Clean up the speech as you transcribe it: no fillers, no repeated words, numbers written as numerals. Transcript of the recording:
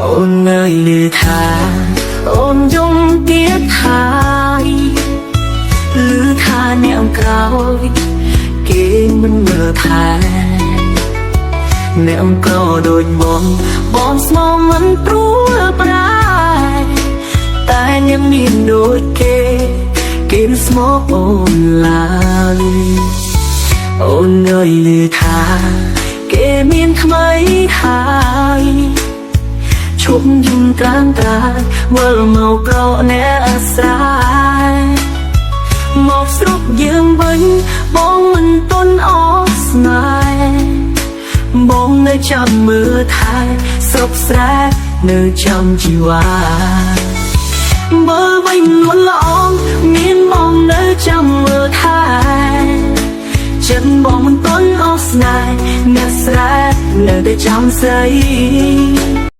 អូនអើយឮថាអូនយំទៀតហើយឮថាអ្នកក្រោយគេមិនមើលថែអ្នកក៏ដូចបងបងស្មងមិនព្រួលប្រែតែអ្នកមានដូចគេគេមិនស្មោអូនឡើយអូនអើយឮថាគេមានថ្មីហើយ ឈប់យំត្រានត្រាយវិលមកក្រអ្នកអាស្រ័យមកស្រុកយើងវិញបងមិនទន់អស់ស្នេហ៍បងនៅចាំមើលថែស្រុកស្រែនៅចាំជីវ៉ាបើវិញលួនល្អងមានបងនៅចាំមើលថែចិត្តបងមិនទន់អស់ស្នេហ៍អ្នកស្រែនៅតែចាំស្រី។